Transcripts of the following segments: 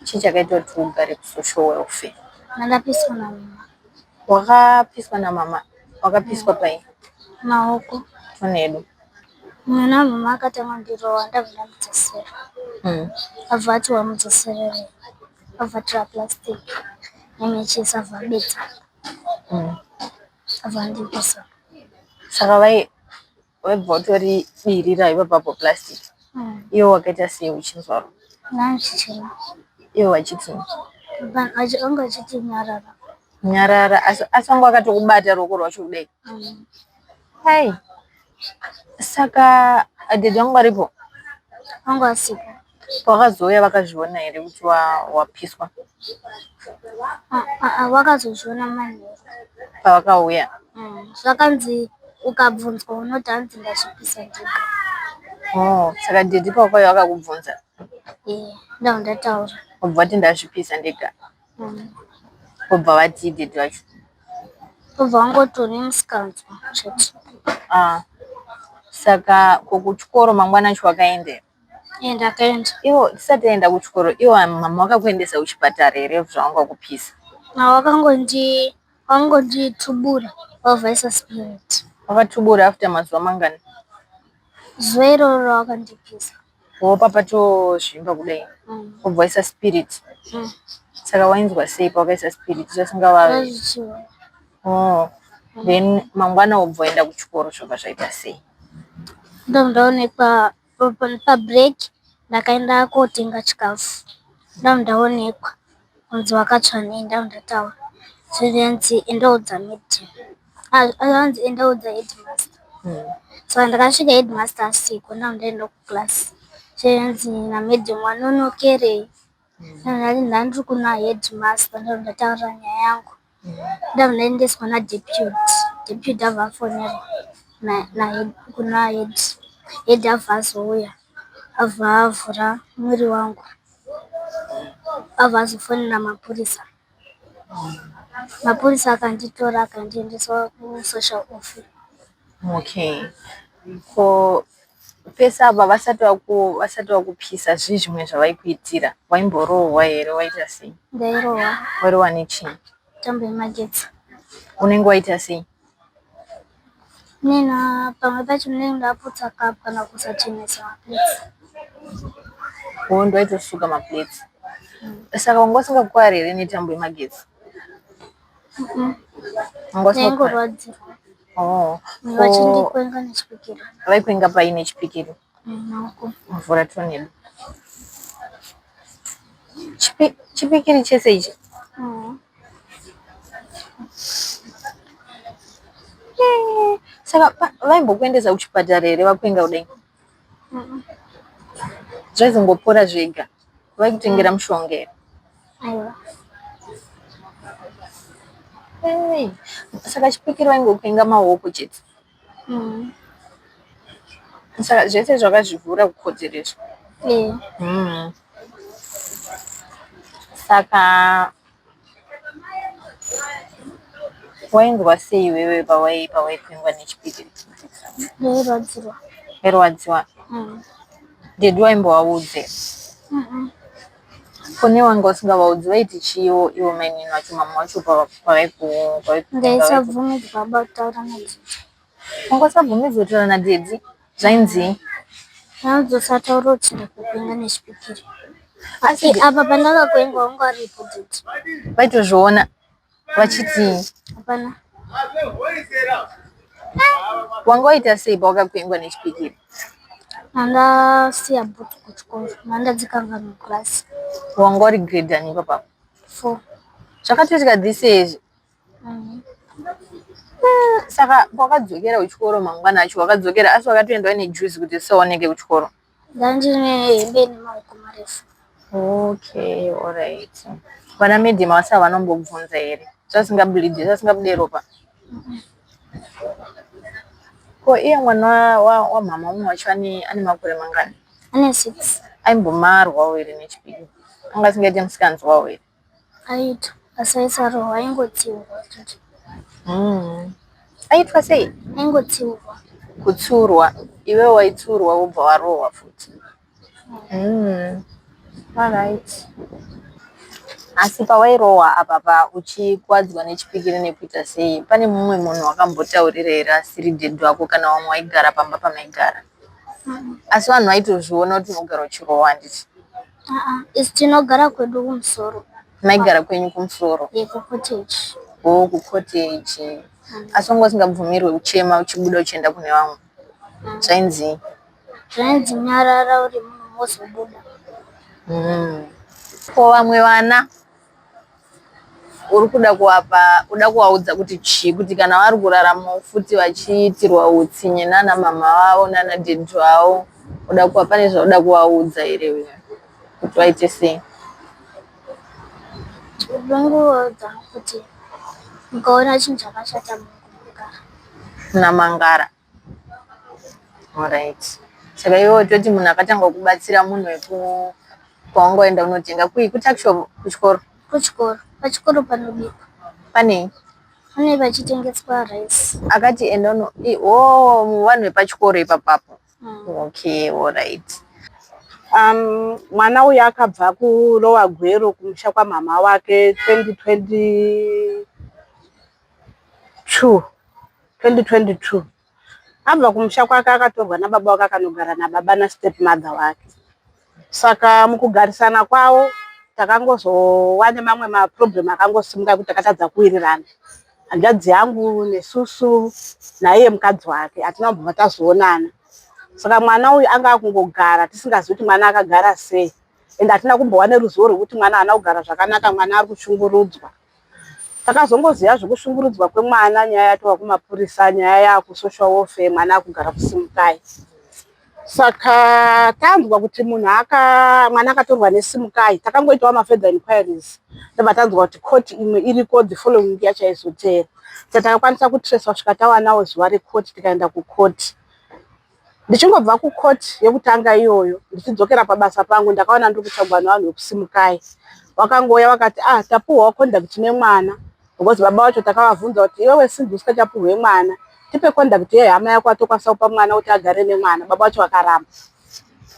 Chii chakaita kuti ugare kusocial welfare? Ndakapiswa namama. Wakapiswa namama? Wakapiswa pai? Maoko. Tonedu. Mwana wamama akatanga kundirova ndabva ndamudzosera. Abva ati wamudzosererei. Abva atora plastic nemechesi abva abeta. Abva andipisa. Saka vai waibva watoribirira ipapapo plastic. Iwe wakaita sei uchinzwaro? Ndandichichema. Iwe wachitii? Vanga vachiti nyarara. Nyarara asi asi vanga vakatokubata ruoko rwacho kudai. Hai. Saka daddy vangu varipo? Vanga vasipo. Pavakazouya vakazviona here kuti wapiswa? Vakazozviona manheru. Pavakauya? Zvakanzi ukabvunzwa unoti hanzi ndazvipisa ndega. Oh, saka daddy pavakauya vakakubvunza? Eh, ndabva ndataura. Wabva wati ndazvipisa ndega. Vobva vatii daddy vacho? Vobva vangoti une musikanzwa chete. Ah. Saka ko kuchikoro mangwana acho wakaenda here? Eh, ndakaenda. Iwo tisati taenda kuchikoro iwo mama wakakuendesa kuchipatara here zvawanga wakupisa? Vakangondi vangonditubura vavhaisa spirit. Wakatubura after mazuva mangani? Zuva iroro ravakandipisa. Wopa patozvimba kudai wobva waisa spirit. Saka wainzwa sei pawakaisa spirit zvasingavavi? Zvachiwa. Oh. Then mangwana wobva waenda kuchikoro zvobva zvaita sei? Ndobva ndaonekwa pabreak ndakaenda kotenga chikafu. Ndabva ndaonekwa kunzi wakatsva nei ndabva ndataura. Zvikanzi endaudza madam. Hanzi endaudza headmaster. Saka ndakasvika headmaster asiko ndabva ndaenda kuclass. Zvikanzi namadam wanonokerei. Ndati ndandiri kuna headmaster ndabva ndataura nyaya yangu. Ndabva ndaendeswa nadeputy. Deputy abva afonerwa kuna head. Head abva azouya abva avhura mwiri wangu. Abva azofonera mapurisa. Mapurisa akanditora akandiendesa kusocial welfare. Okay. Ko pese apa vasati vasati vakupisa zvii zvimwe zvavaikuitira? Waimborohwa here waita sei? Ndairohwa. Wairohwa nechii? Tambo yemagetsi. Unenge waita sei? Nina pamwe pacho ndinenge ndaputsa kapu kana kusachenesa maplates. Oh, ndowaitosuka maplates. Saka wanga usingakuwari here netambo yemagetsi? Wanga usingakuvara? Ndaingorwadzirwa. Oh. Vachindikwenga nechipikiri. Vaikwenga pai nechipikiri? Maoko. Mvura tornado. Chipikiri chese ichi? Saka vaimbokuendesa kuchipatara here vakwenga kudai? Zvaizongopora zvega? Vaikutengera mushonga here? Aiwa. Hey, saka chipikiri vaingokwenga maoko chete? Saka zvese zvakazvivhura kukodzero izvo? Eh. Saka wainzwa sei iwewe pawaikwengwa nechipikiri? Ndairwadziwa. Wairwadziwa? Daddy waimbovaudze? Kune wanga usingavaudzi vaiti chiiwo ivo mainini vacho mama vacho pavaikutenga? Ndaisabvumidzwa baba kutaura nadaddy. Wanga usabvumidzwa kutaura nadaddy? Zvainzii? Zvainzi usataura kuti ndakukwenga nechipikiri. Asi Apa pandakakwengwa wanga uripo daddy. Vaitozviona vachitii? Hapana. Wanga waita sei pawakakwengwa nechipikiri? Ndandasiya bhutsu kuchikoro. Ndandadzikanganwa muclass. Wanga uri grade ani ipapapo? 4. Zvakatoitika this year izvi? Saka pawakadzokera kuchikoro mangwana acho wakadzokera asi wakatoenda uine juzi kuti risaoneke kuchikoro? Ndandine hembe ine maoko marefu. Okay, alright. Vana madam vasa vanombobvunza here? Zvasingableed, zvasingabude ropa? Ko iye mwana wamama umwe wacho ane makore mangani? Ane 6. Aimbomarwawo here nechipikiri? Anga asingaite musikanzwawo here? Aitwa asi aisarohwa aingotsiurwa chete. Aitwa sei? Aingotsiurwa. Kutsiurwa. Iwewe waitsiurwa wobva warohwa futi. Alright. Asi pawairohwa apa pa uchikuwadzwa nechipikiri nekuita sei, pane mumwe munhu wakambotaurira here asiri daddy wako kana vamwe vaigara pamba pamaigara? Asi vanhu vaitozviona kuti unogara uchirohwa, handiti? Aa, isu tinogara kwedu kumusoro. Maigara kwenyu kumusoro? Yekucottage. Oh, kucottage. Asi wanga usingabvumirwe kuchema uchibuda uchienda kune vamwe? Zvainzi? Zvainzi nyarara uri munhu wozobuda. Ko vamwe vana uri kuda kuvapa, uda kuvaudza kuti chii, kuti kana vari kuraramawo futi vachiitirwa utsinye nana mama vavo nana daddy vavo, uda kuva pane zvauda kuvaudza here kuti vaite sei? Ndinongovaudza kuti mukaona chinhu chakashata mungomangara. Kunamangara. Alright. Saka iwewe toti munhu akatanga kubatsira munhu weku kwawanga waenda unotenga kui kutuckshop kuchikoro? Kuchikoro. Pachikoro panobikwa. Panei? Pane pachitengeswa rice. Akati enda uno oh, vanhu vepachikoro ipapapo. Okay, alright. Mwana uyu akabva kuLower Gweru kumusha kwamama wake 2022 2022. Abva kumusha kwake akatorwa nababa wake akanogara nababa nastep mother wake. Saka mukugarisana kwavo takangozova nemamwe maproblem akangosimuka ekuti takatadza kuwirirana. Hanzvadzi yangu nesusu naiye mukadzi wake hatina kubva tazoonana. Saka mwana uyu anga akungogara tisingazivi kuti mwana akagara sei. Ende hatina kumbova neruzivo rwekuti mwana haana kugara zvakanaka, mwana ari kushungurudzwa. Takazongoziva zvekushungurudzwa kwemwana nyaya yatova kumapurisa, nyaya yakusocial welfare, mwana akugara kuSimukai. Saka tanzwa kuti munhu aka mwana akatorwa neSimukai, takangoitawo mafurther inquiries. Ndobva tanzwa kuti court imwe iriko the following week yacho yaizotevera. Saka takakwanisa kutracer kusvika tawanawo zuva recourt tikaenda kucourt. Ndichingobva kucourt yekutanga iyoyo ndichidzokera pabasa pangu ndakaona ndiri kutsvagwa nevanhu vekuSimukai. Vakangouya vakati ah, tapuhwawo conduct nemwana because baba vacho takavabvunza kuti iwewe sinzi usikachapuhwe mwana tipe conduct yehama yako atokwanisa kupa mwana kuti agare nemwana. Baba vacho vakaramba.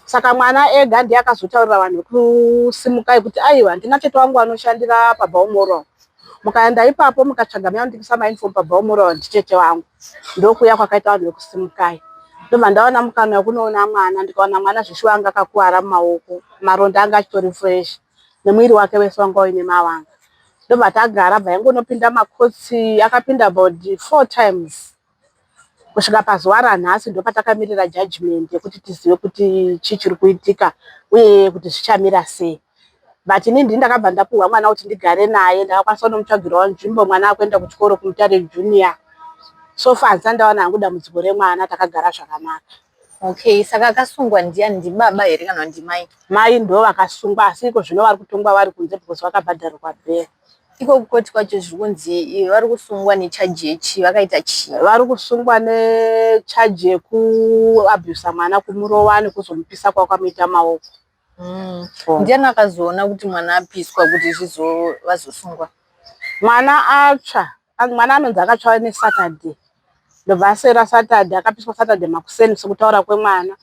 Saka mwana ega ndiye akazotaurira vanhu vekuSimukai kuti aiwa ndina tete wangu anoshandira paBalmoral. Mukaenda ipapo mukatsvaga maindikisa mauniform paBalmoral nditete wangu. Ndokuuya kwakaita vanhu vekuSimukai. Ndobva ndawana mukana wekunoona mwana, ndikaona mwana zveshuwa anga akakuvara mumaoko, maronda anga achitori fresh nemuviri wake wese wanga uine mavanga. Ndobva tagara bva yangonopinda makotsi, akapinda about 4 times kusvika pazuva ranhasi ndopatakamirira judgment yekuti tizive kuti chii chiri kuitika uye kuti zvichamira sei. But inini ndini ndakabva ndapuhwa mwana kuti ndigare naye, ndakakwanisa kunomutsvagirawo nzvimbo mwana akuenda kuchikoro kuMutare Junior. So far handisati ndawana hangu dambudziko remwana, takagara zvakanaka. Okay, saka akasungwa ndiani? Ndibaba here kana ndimai? Mai ndo vakasungwa asi iko zvino vari kutongwa vari kunze because vakabhadharirwa bail. Iko kukoti kwacho zviri kunzi vari kusungwa necharge yechii, vakaita chii? Vari kusungwa necharge yekuabhusa mwana, kumurova nekuzomupisa kwakamuita maoko. Ndiani akazoona kuti mwana apiswa kuti zvizo vazosungwa? Mwana atsva, mwana anonzi akatsva neSaturday. Ndobva aswera Saturday, akapiswa Saturday makuseni sekutaura kwemwana.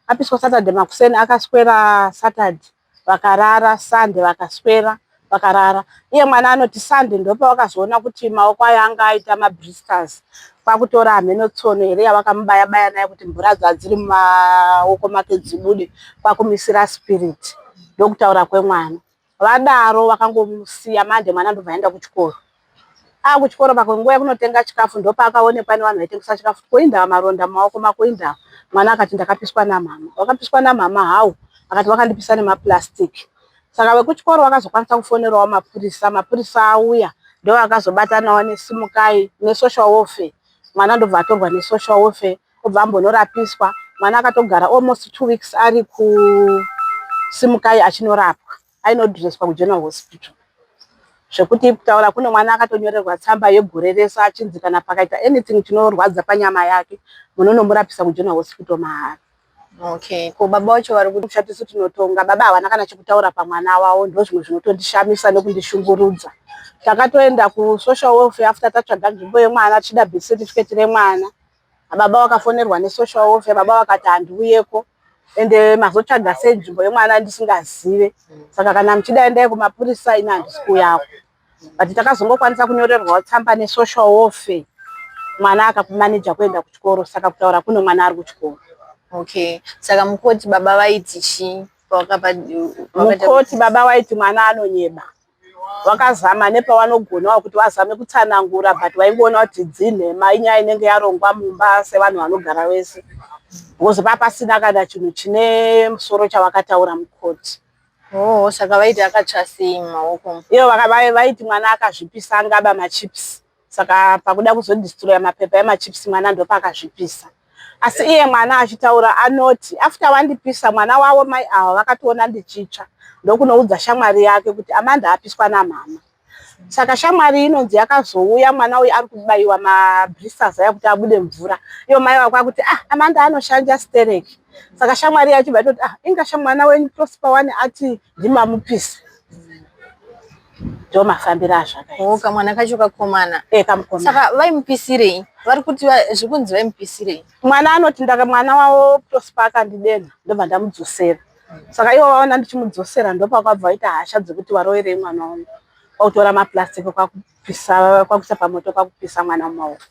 Apiswa Saturday makuseni akaswera Saturday vakarara, Sunday vakaswera vakarara. Iye mwana anoti Sunday ndopavakazoona kuti maoko ayo anga aita mablisters. Kwakutora hameno tsono here yavakamubaya baya nayo kuti mvura dzadziri mumaoko make dzibude kwakumisira spirit. Ndokutaura kwemwana. Vadaro vakangomusiya manje mwana ndobva aenda kuchikoro. Akuchikoro panguva yekunotenga chikafu ndopaakaonekwa nevanhu vaitengesa chikafu ko indava maronda mumaoko mako indava. Mwana akati ndakapiswa namama. Wakapiswa namama how? Akati vakandipisa nemaplastic. Saka vekuchikoro vakazokwanisa kufonerawo mapurisa, mapurisa auya ndo akazobatanawo neSimukai nesocial welfare. Mwana ndobva atorwa nesocial welfare obva ambonorapiswa. Mwana akatogara almost 2 weeks ari kuSimukai achinorapwa, ainodhireswa kuGeneral Hospital. Zvekuti kutaura kune mwana akatonyorerwa tsamba yegore rese achinzi kana pakaita anything chinorwadza panyama yake munonomurapisa kuGeneral Hospital mahara. Okay, ko baba vacho vari kuti Tisu tinotonga, baba havana kana chekutaura pamwana wavo, ndozvimwe zvinotondishamisa nekundishungurudza. Takatoenda kusocial welfare after tatsvaga nzvimbo yemwana tichida birth certificate remwana. Baba vakafonerwa nesocial welfare, baba vakati handiuyeko. Ende mazotsvaga sei nzvimbo yemwana ndisingazive? Saka kana muchida, endai kumapurisa, ini handisi kuuyako. But takazongokwanisa kunyorerwawo tsamba nesocial welfare, mwana akakumaneja kuenda kuchikoro. Saka kutaura kuno mwana ari kuchikoro. Okay, saka mukoti baba vaiti chii pawakapa? Mukoti baba waiti mwana anonyeba. Wakazama nepawanogonawo kuti vazame kutsanangura, but vaingoona kuti dzinhema, inyaya inenge yarongwa mumba sevanhu vanogara vese, because papasina kana chinhu chine musoro chavakataura mukoti. Oh, saka vaiti akatsva sei mumaoko? Ivo vaiti mwana akazvipisa, angaba machips, saka pakuda kuzodistroya mapepa emachips mwana ndopakazvipisa. Asi iye mwana achitaura anoti after wandipisa, mwana wavo mai ava vakatoona ndichitsva, ndokunoudza shamwari yake kuti Amanda apiswa namama. Saka shamwari inonzi yakazouya mwana uyu ari kubayiwa mablisters aya kuti abude mvura. Iyo mai vako akuti, "Ah, Amanda anoshanja stereki." Saka shamwari yacho vaitoti, "Ah, inga mwana wenyu Prosper wani ati ndimamupisa." Ndo mafambiro azvakaita. Oh, kamwana kacho kakomana? E, kamukomana. Saka vaimupisirei? Vari kuti zvikunzi vaimupisirei? Mwana anoti ndaka mwana wavo Prosper akandidenha, ndobva ndamudzosera. Saka ivo vaona ndichimudzosera, ndopakabva vaita hasha dzekuti waroverei mwana wangu, kwakutora maplastic, kwakupisa, kwakuisa pamoto, kwakupisa mwana mumaoko.